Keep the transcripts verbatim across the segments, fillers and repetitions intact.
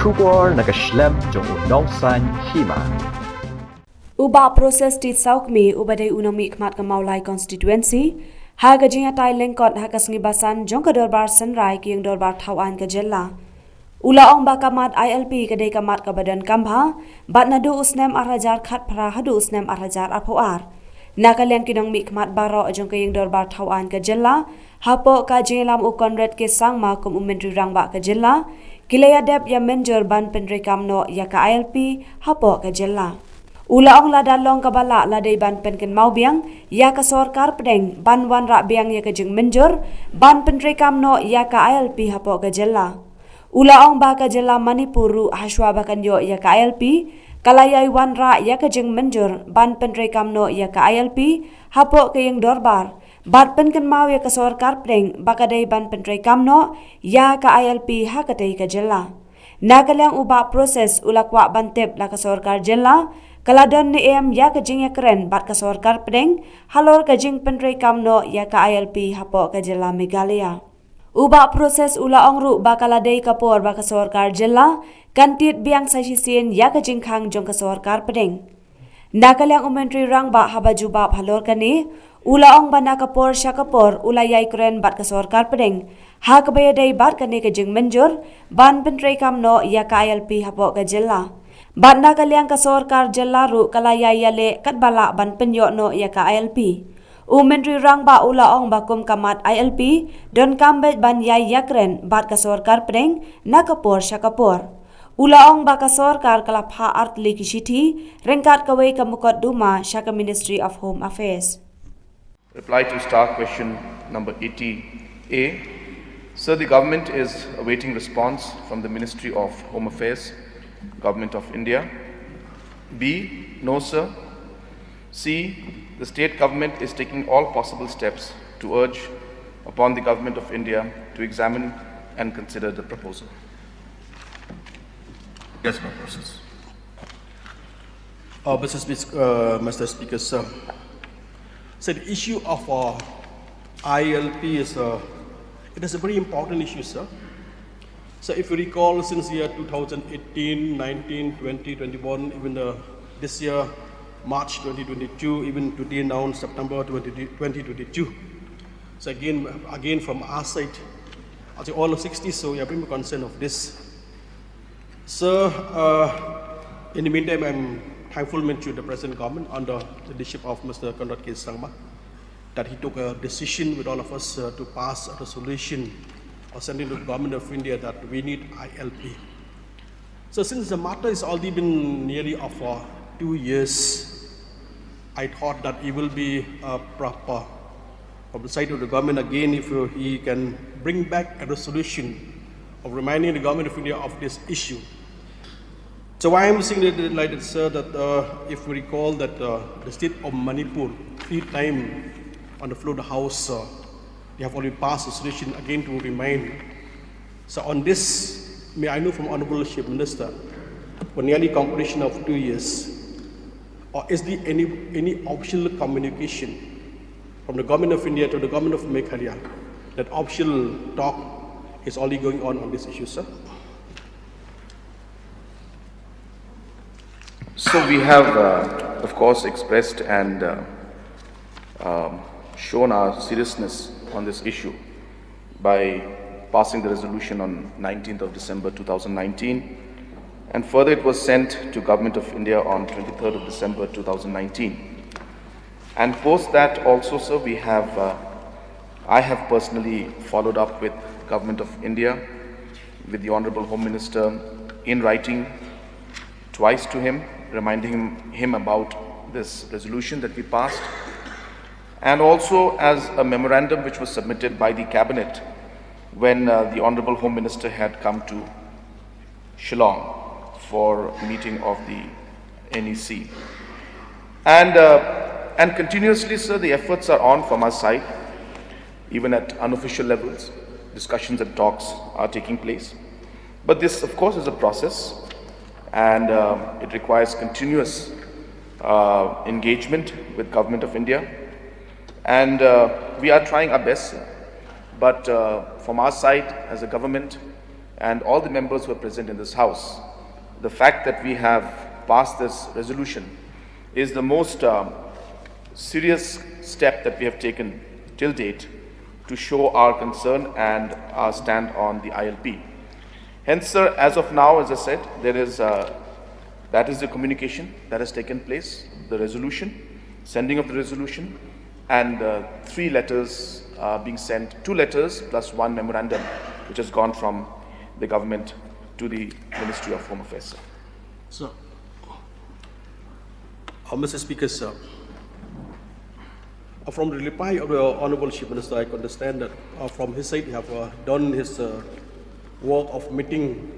Khubor na ka shlem jong u nongsan hima. U Bah Process T Sawkmie, uba dei u nongmihkhmat ka Mawlai Constituency, ha ka jingïatai lyngkot ha ka sngi basan jong ka Dorbar Synrai ka Ïing Dorbar Thaw Aiñ ka Jylla, u la ong ba ka mat I L P ka dei ka mat kaba donkam bha, bad naduh u snem ar hajar khatphra haduh u snem ar hajar arphew ar. Na ka liang ki nongmihkhmat baroh jong ka Ïing Dorbar Thaw Aiñ ka Jylla, hapoh ka jingïalam u Conrad K Sangma kum u Myntri Rangbah ka Jylla, ki la ïadep ïa mynjur ban pyntreikam noh ïa ka I L P hapoh ka Jylla. U la ong lada long kaba lah, la dei ban pynkynmaw biang ïa ka sorkar pdeng ban wanrah biang ïa ka jingmynjur ban pyntreikam noh ïa ka I L P hapoh ka Jylla. U la ong ba ka Jylla Manipur ruh, hashwa ba kan ïoh ïa ka I L P, ka la ïai wanrah ïa ka jingmynjur ban pyntreikam noh ïa ka I L P hapoh ka Ïing Dorbar, bad pynkynmaw ïa ka sorkar pdeng ba ka dei ban pyntreikam noh ïa ka I L P ha katei ka Jylla. Na ka liang u Bah Process u la kwah ban tip la ka sorkar Jylla ka la don ne em ïa ka jingïakren bad ka sorkar pdeng halor ka jingpyntreikam noh ïa ka I L P hapoh ka Jylla Meghalaya. U Bah Process u la ong ruh ba ka la dei ka por ba ka sorkar Jylla kan tied biang sa shisien ïa ka jingkhang jong ka sorkar pdeng. Na ka liang u Myntri Rangbah, haba jubab halor kane, u la ong ba na ka por sha ka por u la ïai kren bad ka sorkar pdeng ha kaba ïadei bad kane ka jingmynjur ban pyntreikam noh ïa ka I L P hapoh ka Jylla. Bad na ka liang ka sorkar Jylla ruh ka la ïai ïaleh katba lah ban pynïoh noh ïa ka I L P. U Myntri Rangbah u la ong ba kum ka mat I L P, donkam beit ban ïai ïakren bad ka sorkar pdeng na ka por sha ka por. U la ong ba ka sorkar ka la phah artylli ki shithi ryngkat kawei ka mukotduma sha ka Ministry of Home Affairs. Reply to star question number eighty A. Sir, the government is awaiting response from the Ministry of Home Affairs, Government of India. B. No, sir. C. The state government is taking all possible steps to urge upon the Government of India to examine and consider the proposal. Yes, Bah Process. Uh, Mister Speak- uh, Mister Speaker, sir. So the issue of uh, I L P is uh, it is a very important issue, sir. So if you recall, since the year two thousand eighteen, nineteen, twenty, twenty-one, even the, this year, March twenty twenty-two, even today now, September twenty, twenty twenty-two. So again, again from our side, I think all of sixty, so we are very much concerned of this. So, uh, in the meantime, I'm thankful to the present government under the leadership of Mister Conrad K Sangma that he took a decision with all of us uh, to pass a resolution or sending to the government of India that we need I L P. So since the matter has already been nearly of uh, two years, I thought that it will be uh, proper from the side of the government again if uh, he can bring back a resolution of reminding the government of India of this issue. So I am saying that, like that, sir, that uh, if we recall that uh, the state of Manipur, three times on the floor of the house, uh, they have already passed a resolution again to remind. So on this, may I know from Honorable Chief Minister, for nearly completion of two years, or is there any, any official communication from the Government of India to the Government of Meghalaya that official talk is already going on on this issue, sir? So we have, uh, of course, expressed and uh, um, shown our seriousness on this issue by passing the resolution on nineteenth of December two thousand nineteen, and further it was sent to Government of India on twenty-third of December two thousand nineteen. And post that also, sir, we have, uh, I have personally followed up with Government of India, with the Honorable Home Minister in writing twice to him, reminding him about this resolution that we passed, and also as a memorandum which was submitted by the Cabinet when uh, the Honorable Home Minister had come to Shillong for meeting of the N E C. And, uh, and continuously, sir, the efforts are on from our side. Even at unofficial levels, discussions and talks are taking place. But this, of course, is a process, and um, it requires continuous uh, engagement with Government of India. And uh, we are trying our best, but uh, from our side as a government, and all the members who are present in this House, the fact that we have passed this resolution is the most um, serious step that we have taken till date to show our concern and our stand on the I L P. Hence, sir, as of now, as I said, there is uh, that is the communication that has taken place, the resolution, sending of the resolution, and uh, three letters uh, being sent, two letters plus one memorandum, which has gone from the government to the Ministry of Home Affairs, sir. So, uh, Mister Speaker, sir, uh, from the reply of the Honorable Chief Minister, I can understand that uh, from his side, he have uh, done his uh, work of meeting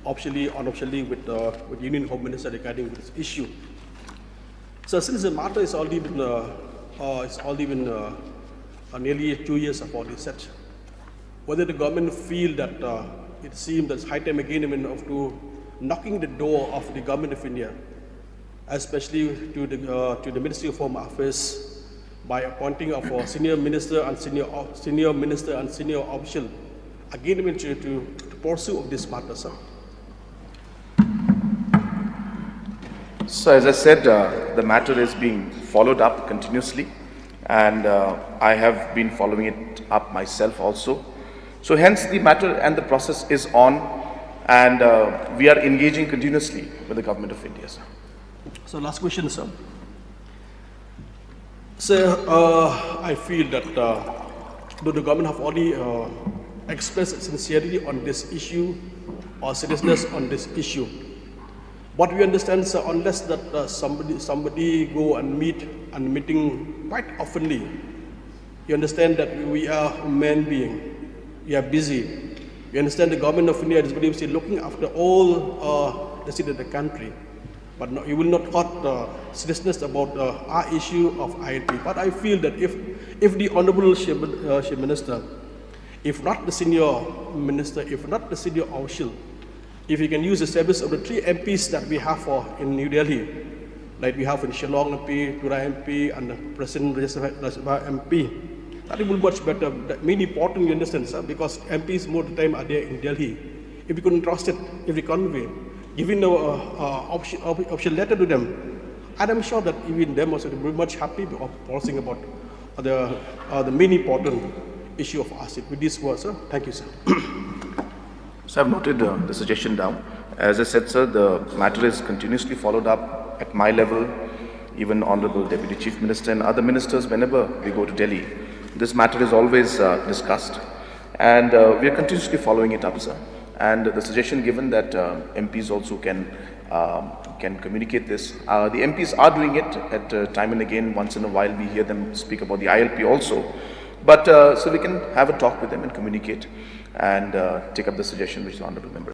officially, unofficially with uh, with Union Home Minister regarding this issue. So, since the matter is already been, uh, uh, it's already been uh, uh, nearly two years of all this set, whether the government feel that uh, it seems that it's high time again, I mean, of to knocking the door of the government of India, especially to the uh, to the Ministry of Home Affairs, by appointing of a senior minister and senior o- senior minister and senior official again, I mean, to, to, to pursue of this matter, sir. So, as I said, uh, the matter is being followed up continuously, and uh, I have been following it up myself also. So, hence, the matter and the process is on, and uh, we are engaging continuously with the Government of India, sir. So, last question, sir. Sir, uh, I feel that uh, though the government have already uh, expressed its sincerity on this issue or seriousness on this issue, but we understand, sir, unless that uh, somebody somebody go and meet and meeting quite oftenly, you understand that we are human being, we are busy. We understand the government of India is busy looking after all uh, the city of the country. But no, you will not got uh, seriousness about uh, our issue of I L P. But I feel that if, if the Honorable Chief, uh, Chief Minister, if not the senior minister, if not the senior official, if you can use the service of the three M Ps that we have for in New Delhi, like we have in Shillong M P, Tura M P, and the President Rajya Sabha, Rajya Sabha M P, that will be much better. That mean important, you understand, sir, because M Ps more the time are there in Delhi. If we could entrust it, if we convey, giving the uh, uh, option, op- option letter to them, and I'm sure that even them also will be much happy of pausing about the, uh, the main important issue of ASEAN. With these words, sir, thank you, sir. So, I've noted uh, the suggestion down. As I said, sir, the matter is continuously followed up at my level, even Honorable Deputy Chief Minister and other ministers, whenever we go to Delhi. This matter is always uh, discussed, and uh, we are continuously following it up, sir. And the suggestion given that uh, M Ps also can um, can communicate this. Uh, the M Ps are doing it at uh, time and again. Once in a while, we hear them speak about the I L P also. But uh, so we can have a talk with them and communicate and uh, take up the suggestion which the honorable member